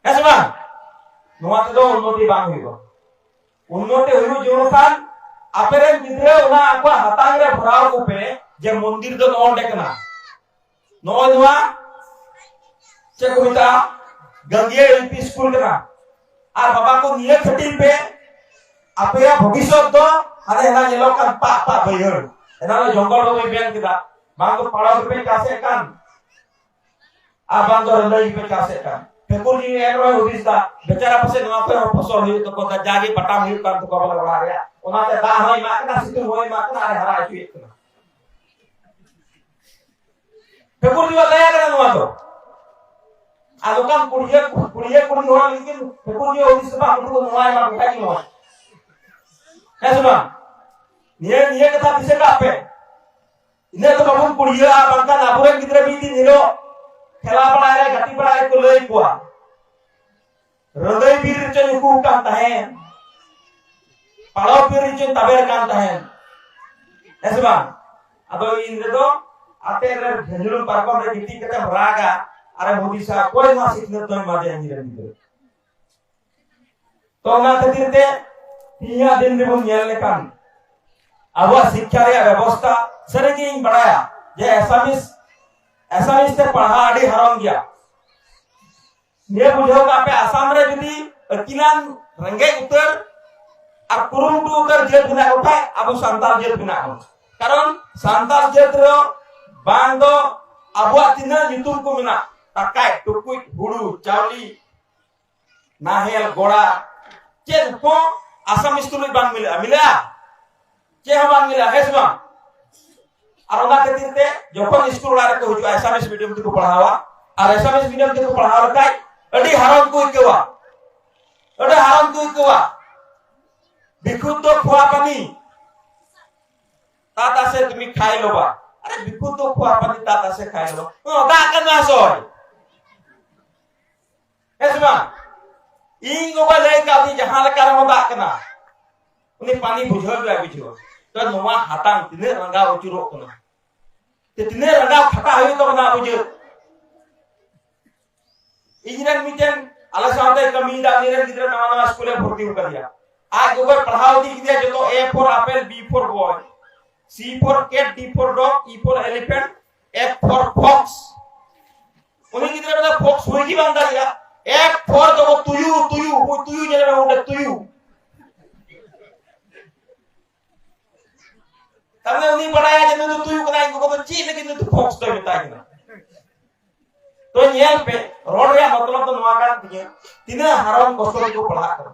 ᱦᱮᱸ ᱥᱮ ᱵᱟᱝ? ᱱᱚᱣᱟ ᱛᱮᱫᱚ ᱩᱱᱱᱚᱛᱤ ᱵᱟᱝ ᱦᱩᱭᱩᱜᱼᱟ᱾ ᱩᱱᱱᱚᱛᱤ ᱦᱩᱭᱩᱜ ᱡᱟᱹᱨᱩᱲ ᱠᱷᱟᱱ ᱟᱯᱮᱨᱮᱱ ᱜᱤᱫᱽᱨᱟᱹ ᱚᱱᱟ ᱟᱠᱚᱣᱟᱜ ᱦᱟᱛᱟᱝ ᱨᱮ ᱵᱷᱚᱨᱟᱣ ᱠᱚᱯᱮ ᱡᱮ ᱢᱚᱱᱫᱤᱨ ᱫᱚ ᱱᱚᱜᱼᱚ ᱱᱚᱰᱮ ᱠᱟᱱᱟ, ᱱᱚᱜᱼᱚᱭ ᱱᱚᱣᱟ ᱪᱮᱫ ᱠᱚ ᱢᱮᱛᱟᱜᱼᱟ, ᱜᱟᱝᱜᱤᱭᱟᱹ ᱮᱞ ᱯᱤ ᱥᱠᱩᱞ ᱠᱟᱱᱟ᱾ ᱟᱨ ᱵᱟᱵᱟ ᱠᱚ ᱱᱤᱭᱟᱹ ᱠᱷᱟᱹᱴᱤ ᱯᱮ, ᱟᱯᱮᱭᱟᱜ ᱵᱷᱚᱵᱤᱥᱥᱚᱛ ᱫᱚ ᱦᱟᱱᱮ ᱦᱟᱱᱟ ᱧᱮᱞᱚᱜ ᱠᱟᱱ ᱯᱟᱜ ᱯᱟᱜ ᱵᱟᱹᱭᱦᱟᱹᱲ, ᱮᱱᱟᱱ ᱡᱚᱝᱜᱚᱞ ᱵᱟᱵᱩᱭ ᱢᱮᱱ ᱠᱮᱫᱟ, ᱵᱟᱝ ᱫᱚ ᱯᱟᱲᱟᱣ ᱜᱮᱯᱮ ᱪᱟᱥᱮᱫ ᱠᱟᱱ, ᱟᱨ ᱵᱟᱝ ᱫᱚ ᱨᱟᱹᱱᱫᱟᱹᱭ ᱜᱮᱯᱮ ᱪᱟᱥᱮᱫ ᱠᱟᱱ᱾ ᱯᱷᱮᱠᱩᱨ ᱡᱤ ᱮᱱ ᱨᱮᱦᱚᱸ ᱦᱩᱫᱤᱥ ᱫᱟ, ᱵᱮᱪᱟᱨᱟ ᱯᱟᱥᱮ ᱱᱚᱣᱟ ᱠᱚᱨᱮ ᱦᱚᱸ ᱯᱷᱚᱥᱚᱞ ᱦᱩᱭᱩᱜ ᱛᱟᱠᱚᱣᱟ, ᱡᱟᱜᱮ ᱯᱟᱴᱟᱢ ᱦᱩᱭᱩᱜ ᱠᱟᱱ ᱛᱟᱠᱚᱣᱟ ᱵᱚᱞᱮ ᱚᱲᱟᱜ ᱨᱮᱭᱟᱜ, ᱚᱱᱟᱛᱮ ᱫᱟᱜ ᱦᱚᱸᱭ ᱮᱢᱟᱜ ᱠᱟᱱᱟ, ᱥᱤᱛᱩᱝ ᱦᱚᱸᱭ ᱮᱢᱟᱜ ᱠᱟᱱᱟ, ᱟᱨ ᱦᱟᱨᱟ ᱦᱚᱪᱚᱭᱮᱫ ᱠᱟᱱᱟ᱾ ᱯᱷᱮᱠᱩᱨ ᱡᱤ ᱫᱟᱭᱟ ᱠᱟᱱᱟ ᱱᱚᱣᱟ ᱫᱚ᱾ ᱟᱨ ᱱᱚᱝᱠᱟᱱ ᱠᱩᱲᱤᱭᱟᱹ, ᱠᱩᱲᱤᱭᱟᱹ ᱠᱩᱲᱤ ᱦᱚᱲ ᱞᱟᱹᱜᱤᱫ ᱯᱷᱮᱠᱩᱨ ᱡᱤ ᱦᱩᱫᱤᱥ ᱫᱚ ᱵᱟᱝ, ᱩᱱᱠᱩ ᱫᱚ ᱱᱚᱣᱟ ᱮᱢᱟ ᱠᱚ ᱠᱷᱟᱡ ᱜᱮ ᱱᱚᱣᱟ᱾ ᱦᱮᱸ ᱥᱮ ᱵᱟᱝ? ᱱᱤᱭᱟᱹ, ᱱᱤᱭᱟᱹ ᱠᱟᱛᱷᱟ ᱫᱤᱥᱟᱹ ᱠᱟᱜ ᱯᱮ᱾ ᱤᱱᱟᱹᱜ ᱫᱚ ᱵᱟᱵᱚᱱ ᱠᱩᱲᱤᱭᱟᱹᱜᱼᱟ, ᱵᱟᱝᱠᱷᱟᱱ ᱟᱵᱚᱨᱮᱱ ᱜᱤᱫᱽᱨᱟᱹ ᱢᱤᱫ ᱫᱤᱱ ᱦᱤᱞᱳᱜ ᱠᱷᱮᱞᱟ ᱵᱟᱲᱟᱭ ᱨᱮ, ᱜᱟᱛᱮ ᱵᱟᱲᱟᱭ ᱨᱮᱠᱚ ᱞᱟᱹᱭ ᱠᱚᱣᱟ, "ᱨᱟᱹᱫᱟᱹᱭ ᱵᱤᱨ ᱨᱮᱪᱚ ᱧᱩᱠᱩ ᱠᱟᱱ ᱛᱟᱦᱮᱸᱱ, ᱯᱟᱲᱚ ᱵᱤᱨ ᱨᱮᱪᱚ ᱛᱟᱵᱮᱨ ᱠᱟᱱ ᱛᱟᱦᱮᱸᱱ", ᱦᱮᱸ ᱥᱮ ᱵᱟᱝ? ᱟᱫᱚ ᱤᱧ ᱨᱮᱫᱚ ᱟᱛᱮ ᱨᱮ ᱡᱷᱟᱹᱧᱩᱲᱩᱢ ᱯᱟᱨᱠᱚᱢ ᱨᱮ ᱜᱤᱛᱤᱡ ᱠᱟᱛᱮᱢ ᱨᱟᱜᱟ, ᱟᱨᱮᱢ ᱦᱩᱫᱤᱥᱟ, "ᱚᱠᱚᱭ ᱱᱚᱣᱟ ᱥᱤᱠᱷᱱᱟᱹᱛ ᱫᱚᱭ ᱮᱢᱟ ᱫᱮᱭᱟ ᱤᱧ ᱨᱮᱱ ᱜᱤᱫᱽᱨᱟᱹ?" ᱛᱚ ᱚᱱᱟ ᱠᱷᱟᱹᱛᱤᱨ ᱛᱮ ᱛᱤᱦᱤᱧᱟᱜ ᱫᱤᱱ ᱨᱮᱵᱚᱱ ᱧᱮᱞ ᱞᱮᱠᱷᱟᱱ ᱟᱵᱚᱣᱟᱜ ᱥᱤᱠᱠᱷᱟ ᱨᱮᱭᱟᱜ ᱵᱮᱵᱚᱥᱛᱷᱟ ᱥᱟᱹᱨᱤᱜᱮ ᱤᱧ ᱵᱟᱲᱟᱭᱟ ᱡᱮ ᱟᱥᱟᱢᱤᱥ, ᱟᱥᱟᱢᱤᱥ ᱛᱮ ᱯᱟᱲᱦᱟᱣ ᱟᱹᱰᱤ ᱦᱟᱨᱚᱱ ᱜᱮᱭᱟ᱾ ᱱᱤᱭᱟᱹ ᱵᱩᱡᱷᱟᱹᱣ ᱠᱟᱜ ᱯᱮ, ᱟᱥᱟᱢ ᱨᱮ ᱡᱩᱫᱤ ᱟᱹᱠᱤᱞᱟᱱ ᱨᱮᱸᱜᱮᱡ ᱩᱛᱟᱹᱨ ᱟᱨ ᱠᱩᱨᱩᱢᱩᱴᱩ ᱩᱛᱟᱹᱨ ᱡᱟᱹᱛ ᱢᱮᱱᱟᱜ ᱠᱚ ᱠᱷᱟᱡ ᱟᱵᱚ ᱥᱟᱱᱛᱟᱲ ᱡᱟᱹᱛ ᱢᱮᱱᱟᱜ ᱵᱚᱱᱟ᱾ ᱠᱟᱨᱚᱱ ᱥᱟᱱᱛᱟᱲ ᱡᱟᱹᱛ ᱨᱮ ᱵᱟᱝ ᱫᱚ ᱟᱵᱚᱣᱟᱜ ᱛᱤᱱᱟᱹᱜ ᱧᱩᱛᱩᱢ ᱠᱚ ᱢᱮᱱᱟᱜ, ᱴᱟᱠᱟᱭ ᱴᱩᱠᱩᱡ ᱦᱩᱲᱩ ᱪᱟᱣᱞᱮ ᱱᱟᱦᱮᱞ ᱜᱚᱲᱟ ᱪᱮᱫ ᱦᱚᱸ ᱟᱥᱟᱢᱤᱥ ᱛᱩᱞᱩᱡ ᱵᱟᱝ ᱢᱤᱞᱟᱹᱜᱼᱟ᱾ ᱢᱤᱞᱟᱹᱜᱼᱟ? ᱪᱮᱫ ᱦᱚᱸ ᱵᱟᱝ ᱢᱤᱞᱟᱹᱜᱼᱟ, ᱦᱮᱸ ᱥᱮ ᱵᱟᱝ? ᱟᱨ ᱚᱱᱟ ᱠᱷᱟᱹᱛᱤᱨ ᱛᱮ ᱡᱚᱠᱷᱚᱱ ᱥᱠᱩᱞ ᱚᱲᱟᱜ ᱨᱮᱠᱚ ᱦᱤᱡᱩᱜᱼᱟ, ᱟᱥᱟᱢᱤᱥ ᱢᱤᱰᱤᱭᱟᱢ ᱛᱮᱠᱚ ᱯᱟᱲᱦᱟᱣᱟ, ᱟᱨ ᱟᱥᱟᱢᱤᱥ ᱢᱤᱰᱤᱭᱟᱢ ᱛᱮᱠᱚ ᱯᱟᱲᱦᱟᱣ ᱞᱮᱠᱷᱟᱡ ᱟᱹᱰᱤ ᱦᱟᱨᱚᱱ ᱠᱚ ᱟᱹᱭᱠᱟᱹᱣᱟ, ᱟᱹᱰᱤ ᱦᱟᱨᱚᱱ ᱠᱚ ᱟᱹᱭᱠᱟᱹᱣᱟ᱾ ᱵᱤᱠᱷᱩᱫ ᱫᱚ ᱠᱷᱩᱣᱟ ᱯᱟᱱᱤ ᱛᱟᱛ ᱟᱥᱮ ᱛᱩᱢᱤ ᱠᱷᱟᱭ ᱞᱚᱵᱟ᱾ ᱟᱨᱮ ᱵᱤᱠᱷᱩᱫ ᱫᱚ ᱠᱷᱩᱣᱟ ᱯᱟᱱᱤ ᱛᱟᱛ ᱟᱥᱮ ᱠᱷᱟᱭ ᱞᱚᱵᱟ᱾ ᱚ, ᱫᱟᱜ ᱠᱟᱱᱟ ᱥᱚᱭ᱾ ᱦᱮᱸ ᱥᱮ ᱵᱟᱝ? ᱤᱧ ᱜᱚᱜᱚ ᱞᱟᱹᱭ ᱠᱟᱣᱫᱤᱧ ᱡᱟᱦᱟᱸ ᱞᱮᱠᱟ ᱨᱮᱦᱚᱸ ᱫᱟᱜ ᱠᱟᱱᱟ᱾ ᱩᱱᱤ ᱯᱟᱱᱤ ᱵᱩᱡᱷᱟᱹᱣ ᱜᱮ ᱵᱟᱭ ᱵᱩᱡᱷᱟᱹᱣᱟ᱾ ᱛᱚ ᱱᱚᱣᱟ ᱦᱟᱛᱟᱝ ᱛᱤᱱᱟᱹᱜ ᱨᱟᱸᱜᱟᱣ ᱟᱹᱪᱩᱨᱚᱜ ᱠᱟᱱᱟ᱾ ᱛᱮ ᱛᱤᱱᱟᱹᱜ ᱨᱟᱸᱜᱟᱣ ᱠᱷᱟᱴᱟᱜ ᱦᱩᱭᱩᱜ ᱛᱟᱵᱚᱱᱟ ᱵᱩᱡᱷᱟᱹᱣ᱾ ᱤᱧ ᱨᱮᱱ ᱢᱤᱫᱴᱮᱱ ᱟᱞᱮ ᱥᱟᱶᱛᱮ ᱠᱟᱹᱢᱤᱭᱮᱫᱟ, ᱩᱱᱤ ᱨᱮᱱ ᱜᱤᱫᱽᱨᱟᱹ ᱱᱟᱣᱟ ᱱᱟᱣᱟ ᱥᱠᱩᱞ ᱮ ᱵᱷᱚᱨᱛᱤ ᱟᱠᱟᱫᱮᱭᱟ᱾ ᱟᱡ ᱜᱚᱜᱚᱭ ᱯᱟᱲᱦᱟᱣ ᱤᱫᱤ ᱠᱮᱫᱮᱭᱟ ᱡᱚᱛᱚ, A for apple, B for boy, C for cat, D for dog, E for elephant, F for fox᱾ ᱩᱱᱤ ᱜᱤᱫᱽᱨᱟᱹ ᱢᱮᱱᱟ fox ᱦᱩᱭ ᱜᱮ ᱵᱟᱝ ᱫᱟᱲᱮᱭᱟᱜᱼᱟ᱾ F for ᱫᱚ ᱛᱩᱭᱩ, ᱛᱩᱭᱩ, ᱦᱩᱭ ᱛᱩᱭᱩ ᱧᱮᱞ ᱢᱮ, ᱚᱸᱰᱮ ᱛᱩᱭᱩ᱾ ᱛᱟᱨᱢᱟᱱᱮ ᱩᱱᱤ ᱵᱟᱲᱟᱭᱟ ᱡᱮ ᱱᱩᱭ ᱫᱚ ᱛᱩᱭᱩ ᱠᱟᱱᱟᱭ, ᱤᱧ ᱜᱚᱜᱚ ᱫᱚ ᱪᱮᱫ ᱞᱟᱹᱜᱤᱫ ᱱᱩᱭ ᱫᱚ fox ᱫᱚᱭ ᱢᱮᱛᱟᱭ ᱠᱟᱱᱟ? ᱛᱚ ᱧᱮᱞ ᱯᱮ, ᱨᱚᱲ ᱨᱮᱭᱟᱜ ᱢᱚᱛᱞᱚᱵ ᱫᱚ ᱱᱚᱣᱟ ᱠᱟᱱ ᱛᱤᱧᱟᱹ, ᱛᱤᱱᱟᱹᱜ ᱦᱟᱨᱚᱱ ᱠᱚᱥᱴᱚ ᱛᱮᱠᱚ ᱯᱟᱲᱦᱟᱜ ᱠᱟᱱᱟ,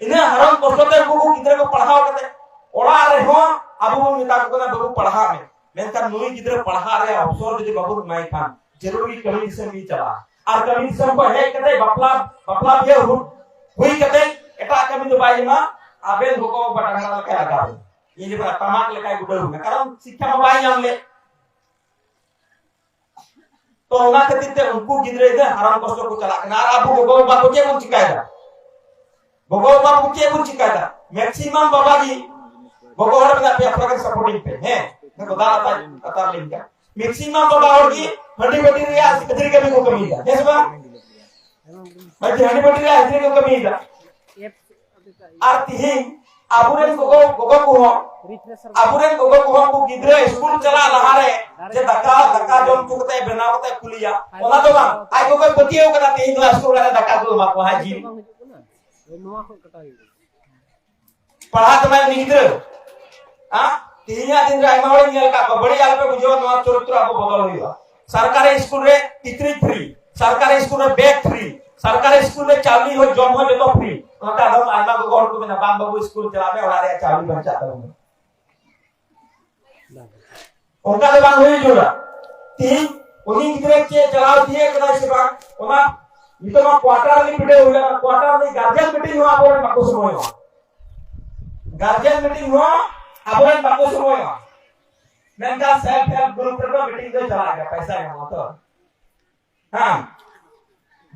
ᱤᱱᱟᱹᱜ ᱦᱟᱨᱚᱱ ᱠᱚᱥᱴᱚ ᱛᱮ ᱩᱱᱠᱩ ᱠᱚ ᱜᱤᱫᱽᱨᱟᱹ ᱠᱚ ᱯᱟᱲᱦᱟᱣ ᱠᱟᱛᱮ ᱚᱲᱟᱜ ᱨᱮᱦᱚᱸ ᱟᱵᱚ ᱵᱚᱱ ᱢᱮᱛᱟ ᱠᱚ ᱠᱟᱱᱟ, "ᱵᱟᱹᱵᱩ ᱯᱟᱲᱦᱟᱜ ᱢᱮ", ᱢᱮᱱᱠᱷᱟᱱ ᱱᱩᱭ ᱜᱤᱫᱽᱨᱟᱹ ᱯᱟᱲᱦᱟᱜ ᱨᱮᱭᱟᱜ ᱚᱯᱥᱚᱨ ᱡᱩᱫᱤ ᱵᱟᱵᱚᱱ ᱮᱢᱟᱭ ᱠᱷᱟᱱ ᱡᱟᱹᱨᱩᱲ ᱜᱮ ᱠᱟᱹᱢᱤ ᱫᱤᱥᱚᱢ ᱜᱮ ᱪᱟᱞᱟᱜᱼᱟ᱾ ᱟᱨ ᱠᱟᱹᱢᱤ ᱫᱤᱥᱚᱢ ᱠᱷᱚᱱ ᱦᱮᱡ ᱠᱟᱛᱮ ᱵᱟᱯᱞᱟ, ᱵᱟᱯᱞᱟ ᱵᱤᱦᱟᱹ ᱦᱩ-, ᱦᱩᱭ ᱠᱟᱛᱮ ᱮᱴᱟᱜ ᱠᱟᱹᱢᱤ ᱫᱚ ᱵᱟᱭ ᱧᱟᱢᱟ᱾ ᱟᱵᱮᱱ ᱜᱚᱜᱚ ᱵᱟᱵᱟ ᱰᱟᱝᱨᱟ ᱞᱮᱠᱟᱭ ᱞᱟᱜᱟᱣ ᱵᱮᱱᱟ᱾ ᱤᱧ ᱡᱮ ᱴᱟᱢᱟᱠ ᱞᱮᱠᱟᱭ ᱜᱩᱰᱟᱹᱣ ᱵᱮᱱᱟ, ᱠᱟᱨᱚᱱ ᱥᱤᱠᱠᱷᱟ ᱢᱟ ᱵᱟᱭ ᱧᱟᱢ ᱞᱮᱫ᱾ ᱛᱚ ᱚᱱᱟ ᱠᱷᱟᱹᱛᱤᱨ ᱛᱮ ᱩᱱᱠᱩ ᱜᱤᱫᱽᱨᱟᱹ ᱤᱱᱟᱹ ᱦᱟᱨᱚᱱ ᱠᱚᱥᱴᱚ ᱠᱚ ᱪᱟᱞᱟᱜ ᱠᱟᱱᱟ᱾ ᱟᱨ ᱟᱵᱚ ᱜᱚᱜᱚ ᱵᱟᱵᱟ ᱠᱚ ᱪᱮᱫ ᱵᱚᱱ ᱪᱤᱠᱟᱭᱮᱫᱟ? ᱜᱚᱜᱚ ᱵᱟᱵᱟ ᱠᱚ ᱪᱮᱫ ᱵᱚᱱ ᱪᱤᱠᱟᱭᱮᱫᱟ? ᱢᱮᱠᱥᱤᱢᱟᱢ ᱵᱟᱵᱟ ᱜᱮ, ᱜᱚᱜᱚ ᱦᱚᱲ ᱢᱮᱱᱟᱜ ᱯᱮᱭᱟ, ᱛᱷᱚᱲᱟ ᱜᱟᱱ ᱥᱟᱯᱳᱨᱴᱤᱝ ᱯᱮ, ᱦᱮᱸ? ᱱᱩᱠᱩ ᱫᱟᱜ ᱟᱛᱟᱨ, ᱟᱛᱟᱨ ᱞᱤᱧ ᱠᱟᱱ᱾ ᱢᱮᱠᱥᱤᱢᱟᱢ ᱵᱟᱵᱟ ᱦᱚᱲ ᱜᱮ ᱦᱟᱺᱰᱤ ᱵᱟᱹᱴᱤ ᱨᱮᱭᱟᱜ ᱦᱟᱹᱡᱨᱤ ᱠᱟᱹᱢᱤ ᱠᱚ ᱠᱟᱹᱢᱤᱭᱮᱫᱟ, ᱦᱮᱸ ᱥᱮ ᱵᱟᱝ? ᱦᱟᱺᱰᱤ, ᱦᱟᱺᱰᱤ ᱵᱟᱹᱴᱤ ᱨᱮᱭᱟᱜ ᱦᱟᱹᱡᱨᱤ ᱠᱚ ᱠᱟᱹᱢᱤᱭᱮᱫᱟ᱾ ᱟᱨ ᱛᱤᱦᱤᱧ ᱟᱵᱚᱨᱮᱱ ᱜᱚᱜᱚ, ᱜᱚᱜᱚ ᱠᱚᱦᱚᱸ, ᱟᱵᱚᱨᱮᱱ ᱜᱚᱜᱚ ᱠᱚᱦᱚᱸ ᱠᱚ ᱜᱤᱫᱽᱨᱟᱹ ᱥᱠᱩᱞ ᱪᱟᱞᱟᱜ ᱞᱟᱦᱟᱨᱮ ᱡᱮ ᱫᱟᱠᱟ, ᱫᱟᱠᱟ ᱡᱚᱢ ᱦᱚᱪᱚ ᱠᱟᱛᱮ ᱵᱮᱱᱟᱣ ᱠᱟᱛᱮ ᱠᱩᱞᱤᱭᱟ, ᱚᱱᱟ ᱫᱚ ᱵᱟᱝ, ᱟᱡ ᱜᱚᱜᱚᱭ ᱯᱟᱹᱛᱭᱟᱹᱣ ᱠᱟᱱᱟ ᱛᱤᱦᱤᱧ ᱱᱚᱣᱟ ᱥᱠᱩᱞ ᱨᱮ ᱫᱟᱠᱟ ᱠᱚ ᱮᱢᱟ ᱠᱚᱣᱟ, ᱦᱮᱸ ᱡᱤ᱾ ᱯᱟᱲᱦᱟᱜ ᱛᱟᱢᱟᱭ ᱩᱱᱤ ᱜᱤᱫᱽᱨᱟᱹ᱾ ᱦᱮᱸ? ᱛᱮᱦᱮᱧᱟᱜ ᱫᱤᱱ ᱨᱮ ᱟᱭᱢᱟ ᱦᱚᱲᱤᱧ ᱧᱮᱞ ᱟᱠᱟᱫ ᱠᱚᱣᱟ, ᱵᱟᱹᱲᱤᱡ ᱟᱞᱚᱯᱮ ᱵᱩᱡᱷᱟᱹᱣᱟ, ᱱᱚᱣᱟ ᱪᱚᱨᱤᱛᱨᱚ ᱟᱵᱚ ᱵᱚᱫᱚᱞ ᱦᱩᱭᱩᱜᱼᱟ᱾ ᱥᱚᱨᱠᱟᱨᱤ ᱥᱠᱩᱞ ᱨᱮ ᱠᱤᱪᱨᱤᱡ ᱯᱷᱨᱤ, ᱥᱚᱨᱠᱟᱨᱤ ᱥᱠᱩᱞ ᱨᱮ ᱵᱮᱜᱽ ᱯᱷᱨᱤ, ᱥᱚᱨᱠᱟᱨᱤ ᱥᱠᱩᱞ ᱨᱮ ᱪᱟᱣᱞᱮ ᱦᱚᱸ, ᱡᱚᱢ ᱦᱚᱸ ᱡᱚᱛᱚ ᱯᱷᱨᱤ᱾ ᱚᱱᱠᱟ ᱟᱫᱚᱢ ᱟᱭᱢᱟ ᱜᱚᱜᱚ ᱦᱚᱲ ᱠᱚ ᱢᱮᱱᱟ, "ᱵᱟᱝ ᱵᱟᱹᱵᱩ, ᱥᱠᱩᱞ ᱪᱟᱞᱟᱜ ᱢᱮ, ᱚᱲᱟᱜ ᱨᱮᱭᱟᱜ ᱪᱟᱣᱞᱮ ᱵᱟᱧᱪᱟᱜ ᱛᱟᱵᱚᱱᱟ᱾" ᱚᱱᱠᱟ ᱫᱚ ᱵᱟᱝ ᱦᱩᱭ ᱡᱟᱹᱨᱩᱲᱟ᱾ ᱛᱤᱦᱤᱧ ᱩᱱᱤ ᱜᱤᱫᱽᱨᱟᱹ ᱪᱮᱫ ᱪᱟᱞᱟᱣ ᱛᱤᱭᱟᱹᱜ ᱠᱟᱫᱟᱭ ᱥᱮ ᱵᱟᱝ, ᱚᱱᱟ ᱱᱤᱛᱚᱜ ᱢᱟ quarterly ᱵᱤᱰᱟᱹᱣ ᱦᱩᱭᱩᱜᱼᱟ, quarterly guardian meeting ᱦᱚᱸ ᱟᱵᱚᱨᱮᱱ ᱵᱟᱠᱚ ᱥᱚᱢᱚᱭᱚᱜᱼᱟ᱾ Guardian meeting ᱦᱚᱸ ᱟᱵᱚᱨᱮᱱ ᱵᱟᱠᱚ ᱥᱚᱢᱚᱭᱚᱜᱼᱟ᱾ ᱢᱮᱱᱠᱷᱟᱱ self help group ᱨᱮᱫᱚ meeting ᱫᱚ ᱪᱟᱞᱟᱜ ᱜᱮᱭᱟ, ᱯᱚᱭᱥᱟ ᱧᱟᱢᱚᱜᱼᱟ ᱛᱚ᱾ ᱦᱮᱸ,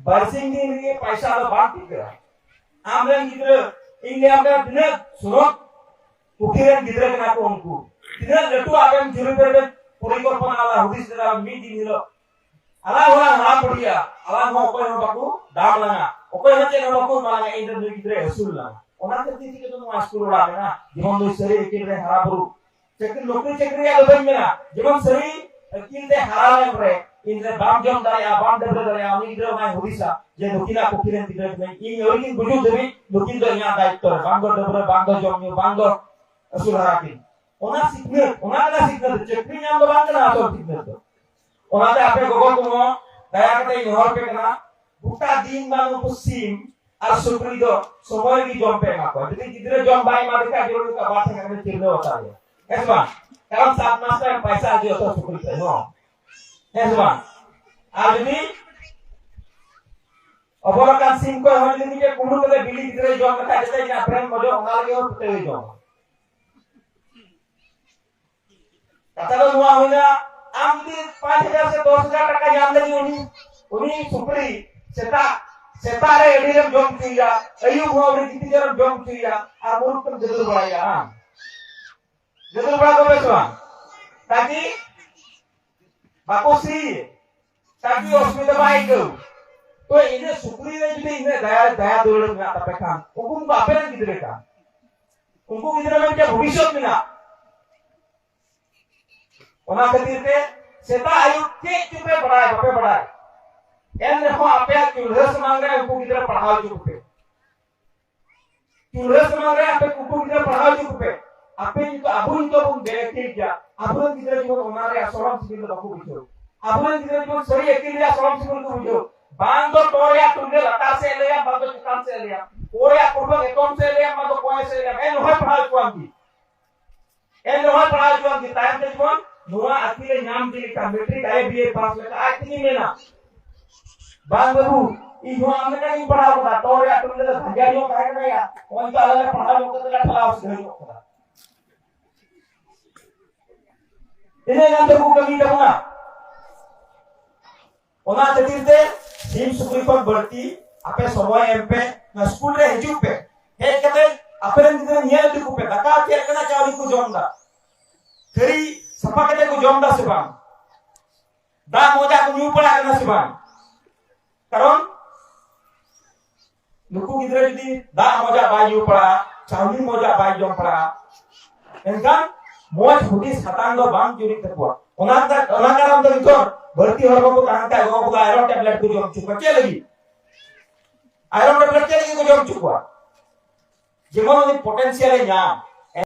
ᱵᱟᱨᱥᱤᱧ ᱫᱤᱱ ᱨᱮᱜᱮ ᱯᱚᱭᱥᱟ ᱫᱚ ᱵᱟᱝ ᱴᱷᱤᱠᱟᱹᱜᱼᱟ᱾ ᱟᱢ ᱨᱮᱱ ᱜᱤᱫᱽᱨᱟᱹ, ᱤᱧ ᱞᱟᱹᱭᱟᱢ ᱠᱟᱱᱟ, ᱛᱤᱱᱟᱹᱜ ᱥᱩᱨᱚᱛ ᱯᱩᱛᱷᱤ ᱨᱮᱱ ᱜᱤᱫᱽᱨᱟᱹ ᱠᱟᱱᱟ ᱠᱚ ᱩᱱᱠᱩ, ᱛᱤᱱᱟᱹᱜ ᱞᱟᱹᱴᱩ ᱟᱵᱮᱱ ᱡᱩᱨᱤ ᱯᱮ ᱯᱚᱨᱤᱠᱚᱞᱯᱚᱱᱟ ᱟᱞᱟᱝ ᱦᱩᱫᱤᱥ ᱞᱮᱫᱟ ᱢᱤᱫ ᱫᱤᱱ ᱦᱤᱞᱳᱜ᱾ ᱟᱞᱟᱝ ᱦᱚᱸᱞᱟᱝ ᱦᱟᱲᱟᱢ ᱵᱩᱰᱷᱤᱜᱼᱟ, ᱟᱞᱟᱝ ᱦᱚᱸ ᱚᱠᱚᱭ ᱦᱚᱸ ᱵᱟᱠᱚ ᱫᱟᱢ ᱞᱟᱝᱟ, ᱚᱠᱚᱭ ᱦᱚᱸ ᱪᱮᱫ ᱦᱚᱸ ᱵᱟᱠᱚ ᱮᱢᱟ ᱞᱟᱝᱟ, ᱤᱧ ᱨᱮᱱ ᱱᱩᱭ ᱜᱤᱫᱽᱨᱟᱹᱭ ᱟᱹᱥᱩᱞ ᱞᱟᱝᱟ᱾ ᱚᱱᱟ ᱠᱷᱟᱹᱛᱤᱨ ᱛᱮᱜᱮ ᱛᱚ ᱱᱚᱣᱟ ᱥᱠᱩᱞ ᱚᱲᱟᱜ ᱢᱮᱱᱟᱜᱼᱟ, ᱡᱮᱢᱚᱱ ᱱᱩᱭ ᱥᱟᱹᱨᱤ ᱟᱹᱠᱤᱞ ᱨᱮ ᱦᱟᱨᱟ ᱵᱩᱨᱩ᱾ ᱪᱟᱹᱠᱨᱤ, ᱱᱚᱠᱨᱤ ᱪᱟᱹᱠᱨᱤ ᱨᱮᱭᱟᱜ ᱫᱚ ᱵᱟᱹᱧ ᱢᱮᱱᱟ, ᱡᱮᱢᱚᱱ ᱥᱟᱹᱨᱤ ᱟᱹᱠᱤᱞ ᱛᱮ ᱦᱟᱨᱟ ᱞᱮᱱ ᱨᱮ ᱤᱧ ᱨᱮ ᱵᱟᱢ ᱡᱚᱢ ᱫᱟᱲᱮᱭᱟᱜᱼᱟ, ᱵᱟᱢ ᱰᱟᱹᱵᱽᱨᱟᱹ ᱫᱟᱲᱮᱭᱟᱜᱼᱟ, ᱩᱱᱤ ᱜᱤᱫᱽᱨᱟᱹ ᱚᱱᱟᱭ ᱦᱩᱫᱤᱥᱟ ᱡᱮ ᱱᱩᱠᱤᱱᱟᱜ ᱯᱩᱠᱷᱤ ᱨᱮᱱ ᱜᱤᱫᱽᱨᱟᱹ ᱠᱟᱹᱱᱟᱹᱧ, ᱤᱧ ᱟᱹᱣᱨᱤ ᱠᱤᱱ ᱵᱩᱡᱩᱜ ᱫᱷᱟᱹᱵᱤᱡ ᱱᱩᱠᱤᱱ ᱫᱚ ᱤᱧᱟᱹᱜ ᱫᱟᱭᱤᱛᱛᱚ ᱨᱮ, ᱵᱟᱝ ᱫᱚ ᱰᱟᱹᱵᱽᱨᱟᱹ, ᱵᱟᱝ ᱫᱚ ᱡᱚᱢ ᱧᱩ, ᱵᱟᱝ ᱫᱚ ᱟᱹᱥᱩᱞ ᱦᱟᱨᱟ ᱠᱤᱱ᱾ ᱚᱱᱟ ᱥᱤᱠᱷᱱᱟᱹᱛ, ᱚᱱᱟ ᱠᱟᱱᱟ ᱥᱤᱠᱷᱱᱟᱹᱛ, ᱪᱟᱹᱠᱨᱤ ᱧᱟᱢ ᱫᱚ ᱵᱟᱝ ᱠᱟᱱᱟ ᱟᱥᱚᱞ ᱥᱤᱠᱷᱱᱟᱹᱛ ᱫᱚ᱾ ᱚᱱᱟᱛᱮ ᱟᱯᱮ ᱜᱚᱜᱚ ᱠᱚᱦᱚᱸ ᱫᱟᱭᱟ ᱠᱟᱛᱮ ᱤᱧ ᱱᱮᱦᱚᱨ ᱯᱮ ᱠᱟᱱᱟ, ᱜᱚᱴᱟ ᱫᱤᱱ ᱢᱟ ᱱᱩᱠᱩ ᱥᱤᱢ ᱟᱨ ᱥᱩᱠᱨᱤ ᱫᱚ ᱥᱚᱢᱚᱭ ᱨᱮᱜᱮ ᱡᱚᱢ ᱯᱮ ᱮᱢᱟ ᱠᱚᱣᱟ᱾ ᱡᱩᱫᱤ ᱜᱤᱫᱽᱨᱟᱹ ᱡᱚᱢ ᱵᱟᱭ ᱮᱢᱟ ᱫᱮᱠᱷᱟᱱ, ᱡᱟᱹᱨᱩᱲ ᱞᱮᱠᱟ ᱵᱟᱨ ᱴᱟᱠᱟ ᱠᱟᱛᱮ ᱪᱤᱨᱞᱟᱹᱣ ᱦᱟᱛᱟᱣ ᱦᱩᱭᱩᱜᱼᱟ᱾ ᱦᱮᱸ ᱥᱮ ᱵᱟᱝ? ᱠᱟᱨᱚᱱ ᱥᱟᱛ ᱢᱟᱥ ᱨᱮ ᱯᱚᱭᱥᱟ ᱦᱤᱡᱩᱜᱼᱟ ᱛᱚ ᱥᱩᱠᱨᱤ ᱠᱷᱚᱱ ᱦᱚᱸ᱾ ᱦᱮᱸ ᱥᱮ ᱵᱟᱝ? ᱟᱨ ᱡᱩᱫᱤ ᱚᱵᱚᱨ ᱟᱠᱟᱱ ᱥᱤᱢ ᱠᱚ ᱦᱚᱸ ᱡᱩᱫᱤ ᱢᱤᱫᱴᱮᱡ ᱠᱩᱢᱵᱽᱲᱩ ᱠᱟᱛᱮ ᱵᱤᱞᱤ ᱜᱤᱫᱽᱨᱟᱹᱭ ᱡᱚᱢ ᱞᱮᱠᱷᱟᱡ, ᱡᱟᱛᱮ ᱤᱧᱟᱜ ᱯᱨᱮᱢ ᱢᱚᱡᱚᱜ, ᱚᱱᱟ ᱞᱟᱹᱜᱤᱫ ᱦᱚᱸ ᱯᱤᱴᱟᱹᱣᱮ ᱡᱚᱢᱟ᱾ ᱠᱟᱛᱷᱟ ᱫᱚ ᱱᱚᱣᱟ ᱦᱩᱭᱱᱟ, ᱟᱢ ᱡᱩᱫᱤ ᱯᱟᱸᱪ ᱦᱟᱡᱟᱨ ᱥᱮ ᱫᱚᱥ ᱦᱟᱡᱟᱨ ᱴᱟᱠᱟ ᱧᱟᱢ ᱞᱟᱹᱜᱤᱫ ᱩᱱᱤ, ᱩᱱᱤ ᱥᱩᱠᱨᱤ ᱥᱮᱛᱟᱜ, ᱥᱮᱛᱟᱜ ᱨᱮ ᱟᱹᱰᱤ ᱨᱮᱢ ᱡᱚᱢ ᱦᱚᱪᱚᱭᱮᱭᱟ, ᱟᱹᱭᱩᱵ ᱦᱚᱸ ᱩᱱᱤ ᱜᱤᱛᱤᱡ ᱨᱮᱢ ᱡᱚᱢ ᱦᱚᱪᱚᱭᱮᱭᱟ, ᱟᱨ ᱢᱩᱨᱩᱠ ᱛᱮᱢ ᱜᱟᱹᱫᱩᱨ ᱵᱟᱲᱟᱭᱮᱭᱟ, ᱦᱟᱝ? ᱜᱟᱹᱫᱩᱨ ᱵᱟᱲᱟ ᱠᱚᱯᱮ ᱥᱮ ᱵᱟᱝ? ᱛᱟᱠᱤ ᱵᱟᱠᱚ ᱥᱤ, ᱛᱟᱠᱤ ᱚᱥᱩᱵᱤᱫᱷᱟ ᱵᱟᱭ ᱟᱹᱭᱠᱟᱹᱣ᱾ ᱛᱚ ᱤᱱᱟᱹ ᱥᱩᱠᱨᱤ ᱨᱮ ᱡᱩᱫᱤ ᱤᱱᱟᱹ ᱫᱟᱭᱟ, ᱫᱟᱭᱟ ᱫᱩᱞᱟᱹᱲ ᱢᱮᱱᱟᱜ ᱛᱟᱯᱮ ᱠᱷᱟᱱ, ᱩᱱᱠᱩ ᱠᱚ ᱟᱯᱮ ᱨᱮᱱ ᱜᱤᱫᱽᱨᱟᱹ ᱠᱟᱱ, ᱩᱱᱠᱩ ᱜᱤᱫᱽᱨᱟᱹ ᱢᱤᱫᱴᱮᱱ ᱵᱷᱚᱵᱤᱥᱥᱚᱛ ᱢᱮᱱᱟᱜ᱾ ᱚᱱᱟ ᱠᱷᱟᱹᱛᱤᱨ ᱛᱮ ᱥᱮᱛᱟᱜ ᱟᱹᱭᱩᱵ ᱪᱮᱫ ᱪᱚᱯᱮ ᱵᱟᱲᱟᱭ, ᱵᱟᱯᱮ ᱵᱟᱲᱟᱭ, ᱮᱱ ᱨᱮᱦᱚᱸ ᱟᱯᱮᱭᱟᱜ ᱪᱩᱞᱦᱟᱹ ᱥᱟᱢᱟᱝ ᱨᱮ ᱩᱱᱠᱩ ᱜᱤᱫᱽᱨᱟᱹ ᱯᱟᱲᱦᱟᱣ ᱦᱚᱪᱚ ᱠᱚᱯᱮ᱾ ᱪᱩᱞᱦᱟᱹ ᱥᱟᱢᱟᱝ ᱨᱮ ᱟᱯᱮ ᱩᱱᱠᱩ ᱜᱤᱫᱽᱨᱟᱹ ᱯᱟᱲᱦᱟᱣ ᱦᱚᱪᱚ ᱠᱚᱯᱮ᱾ ᱟᱯᱮ ᱱᱤᱛᱚᱜ, ᱟᱵᱚ ᱱᱤᱛᱚᱜ ᱵᱚᱱ ᱵᱮᱨᱮᱠᱮᱫ ᱜᱮᱭᱟ, ᱟᱵᱚᱨᱮᱱ ᱜᱤᱫᱽᱨᱟᱹ ᱡᱮᱢᱚᱱ ᱚᱱᱟ ᱨᱮᱭᱟᱜ ᱥᱚᱨᱚᱢ ᱥᱤᱵᱤᱞ ᱫᱚ ᱵᱟᱠᱚ ᱵᱩᱡᱷᱟᱹᱣ᱾ ᱟᱵᱚᱨᱮᱱ ᱜᱤᱫᱽᱨᱟᱹ ᱡᱮᱢᱚᱱ ᱥᱟᱹᱨᱤ ᱟᱹᱠᱤᱞ ᱨᱮᱭᱟᱜ ᱥᱚᱲᱚᱢ ᱥᱤᱵᱤᱞ ᱠᱚ ᱵᱩᱡᱷᱟᱹᱣ᱾ ᱵᱟᱝ ᱫᱚ ᱴᱚ ᱨᱮᱭᱟᱜ ᱴᱩᱱᱰᱟᱹ ᱞᱟᱛᱟᱨ ᱥᱮᱫ ᱞᱟᱹᱭᱟᱢ, ᱵᱟᱝ ᱫᱚ ᱪᱮᱛᱟᱱ ᱥᱮᱫ ᱞᱟᱹᱭᱟᱢ, ᱠᱚ ᱨᱮᱭᱟᱜ ᱯᱩᱨᱵᱚ ᱮᱛᱚᱢ ᱥᱮᱫ ᱞᱟᱹᱭᱟᱢ, ᱵᱟᱝ ᱫᱚ ᱠᱚᱸᱭᱮ ᱥᱮᱫ ᱞᱟᱹᱭᱟᱢ, ᱮᱱ ᱨᱮᱦᱚᱸᱭ ᱯᱟᱲᱦᱟᱣ ᱦᱚᱪᱚᱣᱟᱢ ᱜᱮ᱾ ᱮᱱ ᱨᱮᱦᱚᱸᱭ ᱯᱟᱲᱦᱟᱣ ᱦᱚᱪᱚᱣᱟᱢ ᱜᱮ᱾ ᱛᱟᱭᱚᱢ ᱛᱮ ᱡᱮᱢᱚᱱ ᱱᱚᱣᱟ ᱟᱹᱠᱤᱞᱮ ᱧᱟᱢ ᱤᱫᱤ ᱞᱮᱠᱷᱟᱱ, ᱢᱮᱴᱨᱤᱠ ᱟᱭ ᱵᱤ ᱮ ᱯᱟᱥ ᱞᱮᱠᱷᱟᱱ ᱟᱡ ᱛᱮᱜᱮ ᱢᱮᱱᱟ, "ᱵᱟᱝ ᱵᱟᱹᱵᱩ, ᱤᱧ ᱦᱚᱸ ᱟᱢ ᱞᱮᱠᱟ ᱜᱤᱧ ᱯᱟᱲᱦᱟᱣ ᱠᱟᱫᱟ, ᱴᱚ ᱨᱮᱭᱟᱜ ᱴᱩᱱᱰᱟᱹ ᱫᱚ ᱫᱷᱟᱸᱡᱟ ᱧᱚᱜ ᱛᱟᱦᱮᱸ ᱠᱟᱱᱟ ᱭᱟ, ᱚᱱᱠᱟ ᱟᱞᱮ ᱞᱮ ᱯᱟᱲᱦᱟᱣ ᱧᱚᱜ ᱠᱟᱛᱮ ᱞᱮ ᱴᱷᱮᱞᱟᱣ ᱥᱤᱫᱷᱟᱹ ᱧᱚᱜ ᱠᱟᱫᱟ᱾" ᱤᱱᱟᱹ ᱜᱟᱱ ᱛᱮᱠᱚ ᱠᱟᱹᱢᱤ ᱛᱟᱵᱚᱱᱟ᱾ ᱚᱱᱟ ᱠᱷᱟᱹᱛᱤᱨ ᱛᱮ ᱥᱤᱢ ᱥᱩᱠᱨᱤ ᱠᱷᱚᱱ ᱵᱟᱹᱲᱛᱤ ᱟᱯᱮ ᱥᱚᱢᱚᱭ ᱮᱢ ᱯᱮ, ᱚᱱᱟ ᱥᱠᱩᱞ ᱨᱮ ᱦᱤᱡᱩᱜ ᱯᱮ, ᱦᱮᱡ ᱠᱟᱛᱮ ᱟᱯᱮ ᱨᱮᱱ ᱜᱤᱫᱽᱨᱟᱹ ᱧᱮᱞ ᱤᱫᱤ ᱠᱚᱯᱮ, ᱫᱟᱠᱟ ᱪᱮᱫ ᱞᱮᱠᱟᱱᱟᱜ ᱪᱟᱣᱞᱮ ᱠᱚ ᱡᱚᱢ ᱮᱫᱟ, ᱛᱷᱟᱹᱨᱤ ᱥᱟᱯᱷᱟ ᱠᱟᱛᱮ ᱠᱚ ᱡᱚᱢ ᱮᱫᱟ ᱥᱮ ᱵᱟᱝ, ᱫᱟᱜ ᱢᱚᱡᱟ ᱠᱚ ᱧᱩ ᱵᱟᱲᱟ ᱠᱟᱱᱟ ᱥᱮ ᱵᱟᱝ᱾ ᱠᱟᱨᱚᱱ ᱱᱩᱠᱩ ᱜᱤᱫᱽᱨᱟᱹ ᱡᱩᱫᱤ ᱫᱟᱜ ᱢᱚᱡᱟ ᱵᱟᱭ ᱧᱩ ᱯᱟᱲᱟᱜᱼᱟ, ᱪᱟᱣᱞᱮ ᱢᱚᱡᱟ ᱵᱟᱭ ᱡᱚᱢ ᱯᱟᱲᱟᱜᱼᱟ, ᱮᱱᱠᱷᱟᱱ ᱢᱚᱡᱽ ᱦᱩᱫᱤᱥ ᱦᱟᱛᱟᱝ ᱫᱚ ᱵᱟᱝ ᱡᱩᱨᱤᱜ ᱛᱟᱠᱚᱣᱟ᱾ ᱚᱱᱟ, ᱚᱱᱟ ᱠᱟᱨᱚᱱ ᱛᱮ ᱱᱤᱛᱚᱜ ᱵᱟᱹᱲᱛᱤ ᱦᱚᱲᱢᱚ ᱠᱚ ᱛᱟᱦᱮᱱ ᱠᱷᱟᱡ ᱜᱚᱜᱚ ᱵᱟᱵᱟ ᱟᱭᱨᱚᱱ ᱴᱮᱵᱞᱮᱴ ᱠᱚ ᱡᱚᱢ ᱦᱚᱪᱚ ᱠᱚᱣᱟ᱾ ᱪᱮᱫ ᱞᱟᱹᱜᱤᱫ? ᱟᱭᱨᱚᱱ ᱴᱮᱵᱞᱮᱴ ᱪᱮᱫ ᱞᱟᱹᱜᱤᱫ ᱠᱚ ᱡᱚᱢ ᱦᱚᱪᱚ ᱠᱚᱣᱟ? ᱡᱮᱢᱚᱱ ᱩᱱᱤ ᱯᱚᱴᱮᱱᱥᱤᱭᱟᱞ ᱮ ᱧᱟᱢ,